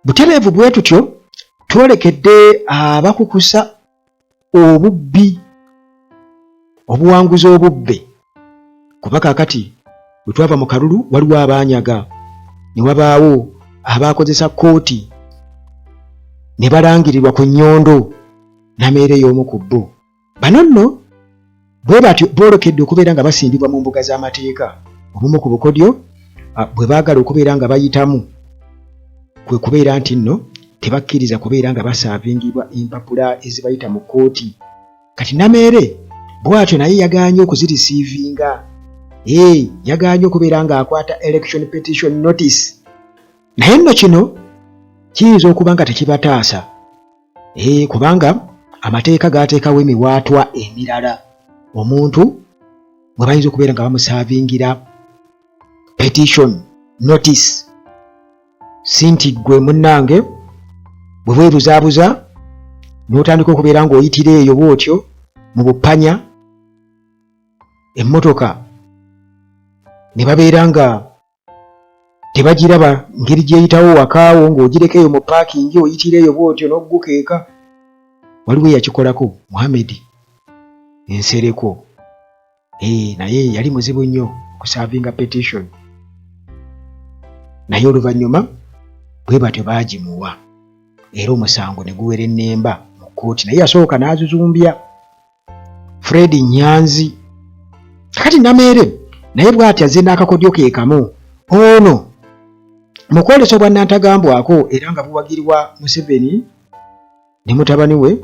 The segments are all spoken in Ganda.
Butereevu bwe tutyo twolekedde abakukusa obubbi, obuwanguzi obubbe, kuba kaakati bwe twava mu kalulu waliwo abaanyaga ne wabaawo abaakozesa kkooti ne balangirirwa ku nnyondo. Nameere y'omu ku bo. Bano nno bwe batyo boolekedde okubeera nga basimbibwa mu mbuga z'amateeka. Obumu ku bukodyo bwe baagala okubeera nga bayitamu kwe kubeera nti nno tebakkiriza kubeera nga basaavingibwa empapula ezibayita mu kkooti. Kati Nameere bw'atyo naye yagaanye okuzirisiivinga. Ee, yagaanye okubeera ng'akwata election petition notice. Naye nno kino kiyinza okuba nga tekibataasa. Ee, kubanga amateeka gaateekawo emiwaatwa emirala omuntu mwe bayinza okubeera nga bamusaavingira petition notice. Si nti ggwe munnange bwe weebuzaabuza n'otandika okubeera ng'oyitira eyo bw'otyo mu bupanya emmotoka ne babeera nga tebagiraba ngeri gyeyitawo wakaawo ng'ogireka eyo mu paakingi oyitira eyo bw'otyo n'ogguka eka. Waliwo eyakikolako, Muhammed Nsereko. Ee, naye yali muzibu nnyo okusaavinga petition, naye oluvannyuma bwe batyo baagimuwa era omusango ne guwera ennemba mu kkooti, naye yasooka n'azuzumbya Fred Nyanzi. Kati Nameere naye bw'ati azze n'akakodyo ke kamu. Ono mu kwolesa obwannantagambwako era nga buwagirwa Museveni ne mutabani we,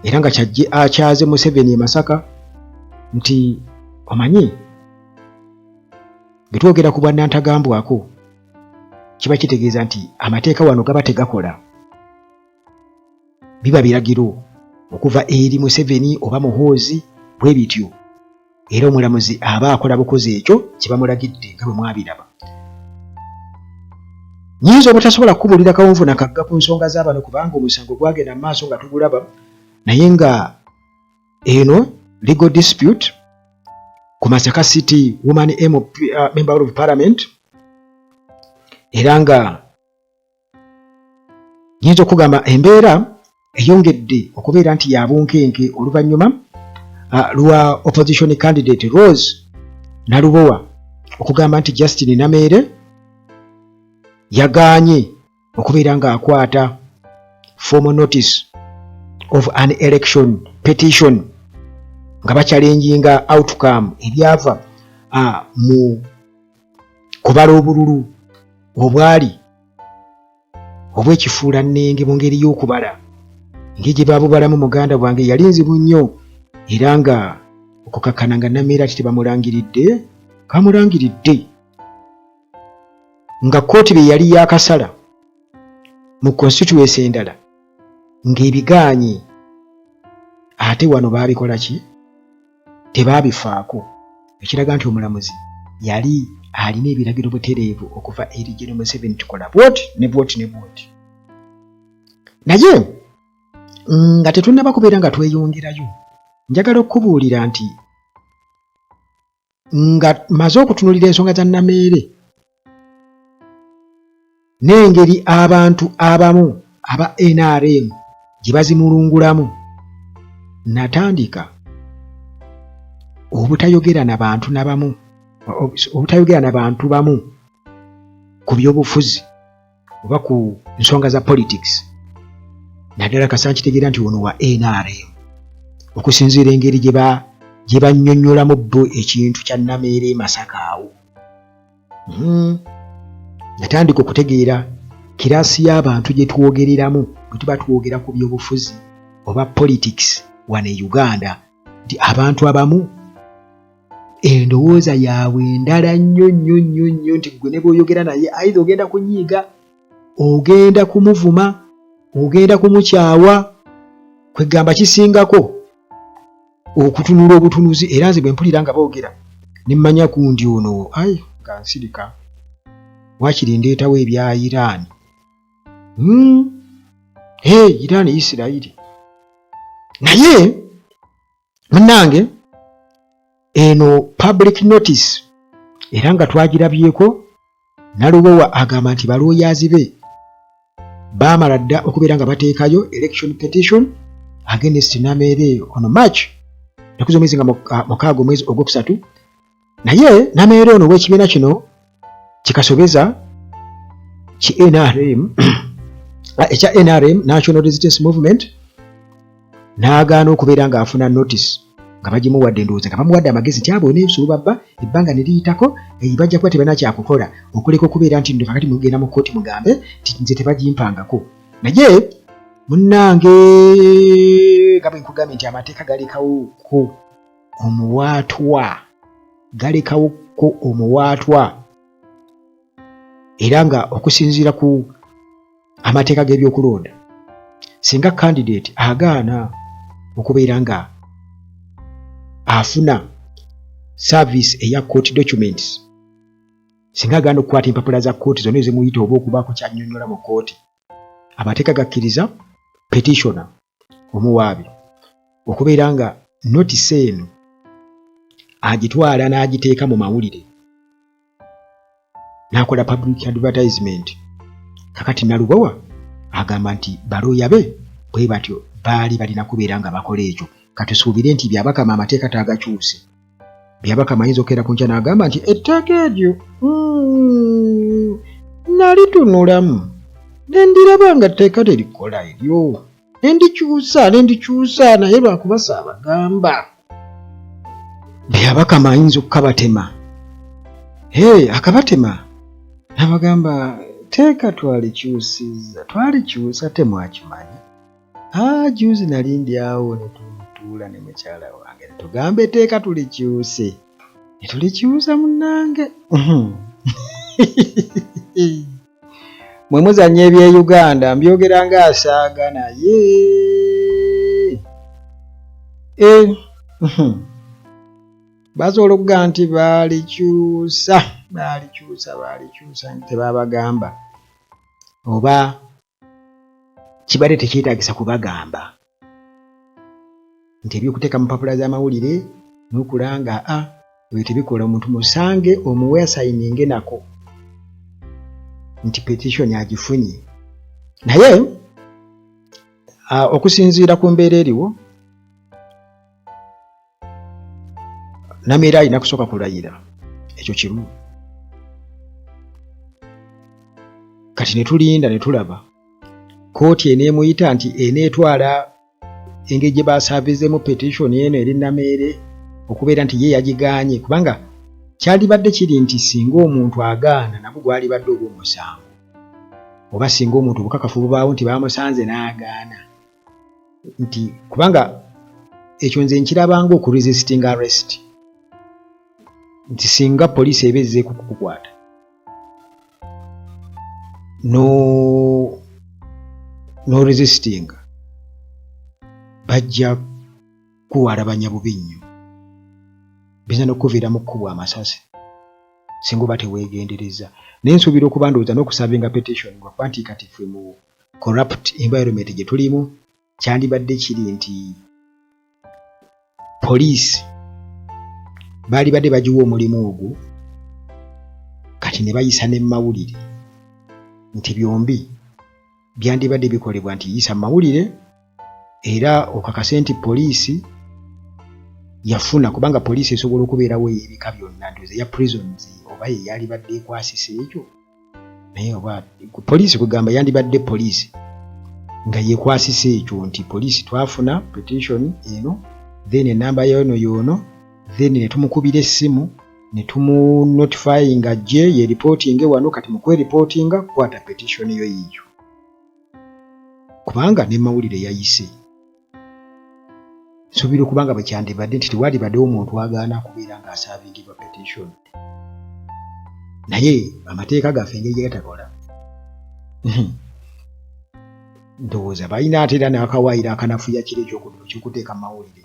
era nga kyajje akyaze Museveni e Masaka nti omanyi bwe twogera ku bwannantagambwako kiba kitegeeza nti amateeka wano gaba tegakola, biba biragiro okuva eri Museveni oba Muhoozi bwe bityo, era omulamuzi aba akola bukozi ekyo kye bamulagidde nga bwe mwabiraba. Nyinza obutasobola kukubuulira kawonvu na kagga ku nsonga za bano kubanga omusango gwagenda mu maaso nga tugulaba, naye nga eno legal dispute ku Masaka City Woman MP, Member of Parliament, era nga Nyinza okugamba embeera eyongedde okubeera nti ya bunkenke oluvannyuma lwa opposition candidate Rose Nalubowa okugamba nti Justin Nameere yagaanye okubeera ng'akwata formal notice of an election petition nga bakyalenjinga outcome ebyava mu kubala obululu obwali obw'ekifuulannenge mu ngeri y'okubala engeri gye baabubalamu muganda wange yali nzibu nnyo, era nga okukakkana nga Nameere ati tebamulangiridde kamulangiridde nga kkooti bye yali yaakasala mu constituency endala ng'ebigaanyi, ate wano baabikola ki? Tebaabifaako, ekiraga nti omulamuzi yali alina ebiragiro butereevu okuva eri Gen Museveni tukola bwoti ne bwoti ne bwoti. Naye nga tetunnaba kubeera nga tweyongerayo, njagala okukubuulira nti nga maze okutunulira ensonga za Nameere n'engeri abantu abamu aba NRM gye bazimulungulamu, natandika obutayogera na bantu na bamu, obutayogera na bantu bamu ku byobufuzi oba ku nsonga za politics, naddala kasa nkitegeera nti ono wa NRM, okusinziira engeri gye bannyonnyolamu bo ekintu kya Nameere e Masaka awo. Natandika okutegeera kiraasi y'abantu gye twogereramu bwe tuba twogera ku byobufuzi oba politics wano e Uganda, nti abantu abamu endowooza yaabwe ndala nnyo nnyo nnyo nnyo, nti ggwe ne bw'oyogera naye either ogenda kunyiiga, ogenda kumuvuma, ogenda kumukyawa, kwegamba kisingako okutunula obutunuzi. Era nze bwe mpulira nga boogera ne mmanya gundi ono, ai nga nsirika, waakiri ndeetawo ebya Iran. Hey, Iran Isirayiri. Naye munnange eno public notice era nga twagirabyeko, Nalubowa agamba nti balooyaazi be Baamala dda okubeera nga bateekayo election petition against Nameere ono March ennaku z'omwezi nga 6 omwezi ogwokusatu. Naye Nameere ono ow'ekibiina kino kikasobeza ki NRM, ekya NRM, National Resistance Movement, n'agaana okubeera ng'afuna notice nga bagimuwadde. Ndowooza nga bamuwadde amagezi nti abo n'ebisolo babba ebbanga ne liyitako, bajja kuba tebalina kyakukola okuleka okubeera nti nno kakati mugenda mu kkooti mugambe nti nze tebagimpangako. Naye munnange, nga bwe nkugambye nti amateeka galekawoko omuwaatwa, galekawoko omuwaatwa, era nga okusinziira ku amateeka g'ebyokulonda, singa candidate agaana okubeera nga afuna service eya court documents, singa agaana okukwata empapula za kooti zonna ezimuyita oba okubaako kyanyonyola mu kooti, amateeka gakkiriza petitioner, omuwaabi, okubeera nga notice eno agitwala n'agiteeka mu mawulire n'akola public advertisement. Kakati Nalubowa agamba nti balooya be bwe batyo baali balina kubeera nga bakola ekyo. Katusuubire nti Byabakama amateeka taagakyuse. Byabakama ayinza okukeera ku nkya n'agamba nti etteeka eryo nalitunulamu ne ndiraba nga tteeka terikola eryo, ne ndikyusa ne ndikyusa, naye lwakuba saabagamba. Byabakama ayinza okukabatema, hey, akabatema n'abagamba teeka twalikyusizza, twalikyusa, temwakimanya. Juzi nali ndi awo ne tutuula ne mukyala wange ne tugamba etteeka tulikyuse, ne tulikyusa. Munnange, mwe muzannya eby'e Uganda, mbyogera ng'asaaga, naye basobola okugamba nti baalikyusa, baalikyusa, baalikyusa, tebabagamba oba kibadde tekyetaagisa kubagamba nti ebyokuteeka mu mpapula z'amawulire n'okulanga a ebyo tebikola. Omuntu musange omuwe asayininge nako nti petition agifunye. Naye okusinziira ku mbeera eriwo, Nameere alina kusooka kulayira, ekyo kimu. Kati ne tulinda ne tulaba kooti eneemuyita nti eneetwala engeri gye baasaavizeemu petition eno eri Nameere okubeera nti ye yagigaanye, kubanga kyalibadde kiri nti singa omuntu agaana nagwo gwalibadde oba omusango, oba singa omuntu obukakafu bubaawo nti baamusanze n'agaana, nti kubanga ekyo nze nkirabanga okuresisting arrest, nti singa poliisi eba ezzeeko kukukwata no resisting, bajja kuwalabanya bubi nnyo, biyinza n'okukuviiramu kukubwa amasasi singa oba teweegendereza. Naye nsuubira okuba ndowooza n'okusavinga petition, lwakuba nti kati ffe mu corrupt environment gye tulimu, kyandibadde kiri nti poliisi baali badde bagiwa omulimu ogwo, kati ne bayisa ne mawulire, nti byombi byandibadde bikolebwa, nti yisa mawulire era okakase nti poliisi yafuna, kubanga poliisi esobola okubeerawo ey'ebika byonna, ndowooza eya prisons oba ye yalibadde ekwasisa ekyo. Naye oba poliisi, kwegamba yandibadde poliisi nga yekwasisa ekyo nti poliisi twafuna petition eno, then enamba yono yoono, then ne tumukubira essimu ne tumunotifyinga ajje yereportinge wano. Kati mu kwereportinga, kwata petition yo yiiyo, kubanga ne mawulire yayise. Nsuubira okuba nga bwe kyandibadde nti tewalibaddewo omuntu agaana kubeera ng'asaabingibwa petition, naye amateeka gaffe engeri gye gatakola, ndowooza balina ate era n'akawaayiro akanafuya kiri ekyokuteeka mu mawulire,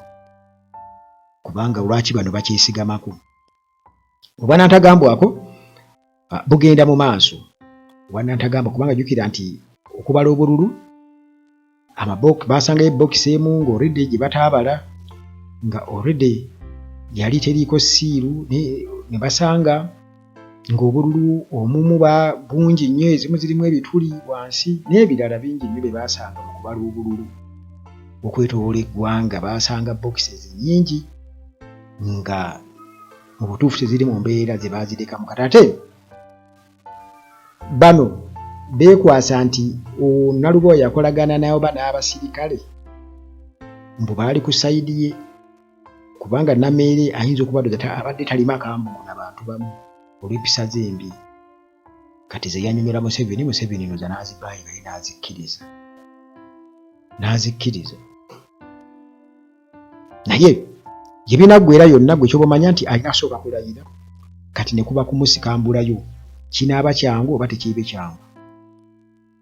kubanga lwaki bano bakyesigamako obwanantagambwako bugenda mu maaso obwanantagamba, kubanga jjukira nti okubala obululu basangayo ebokisi emu nga already gye bataabala, nga already yali teriiko seal, ne basanga Ng'obululu omumu bungi nnyo, ezimu zirimu ebituli wansi n'ebirala bingi nnyo bye baasanga mu kubala obululu okwetoloola eggwanga. Baasanga boxes nnyingi nga mu butuufu teziri mu mbeera ze baazirekamu. Kati ate bano beekwasa nti Nalubowa yakolagana n'oba n'abasirikale mbu baali ku sayidi ye, kubanga Nameere ayinza okuba ndoza abadde talima kambugu na bantu bamu olw'empisa ze embi kati ze yanyumira Museveni. Museveni ndoza n'azibaayi naye n'azikkiriza n'azikkiriza naye gye binaggwera yonna gwe kyoba omanya nti alina kusooka kulayira kati ne kuba kumusikambulayo kinaaba kyangu oba tekiibe kyangu.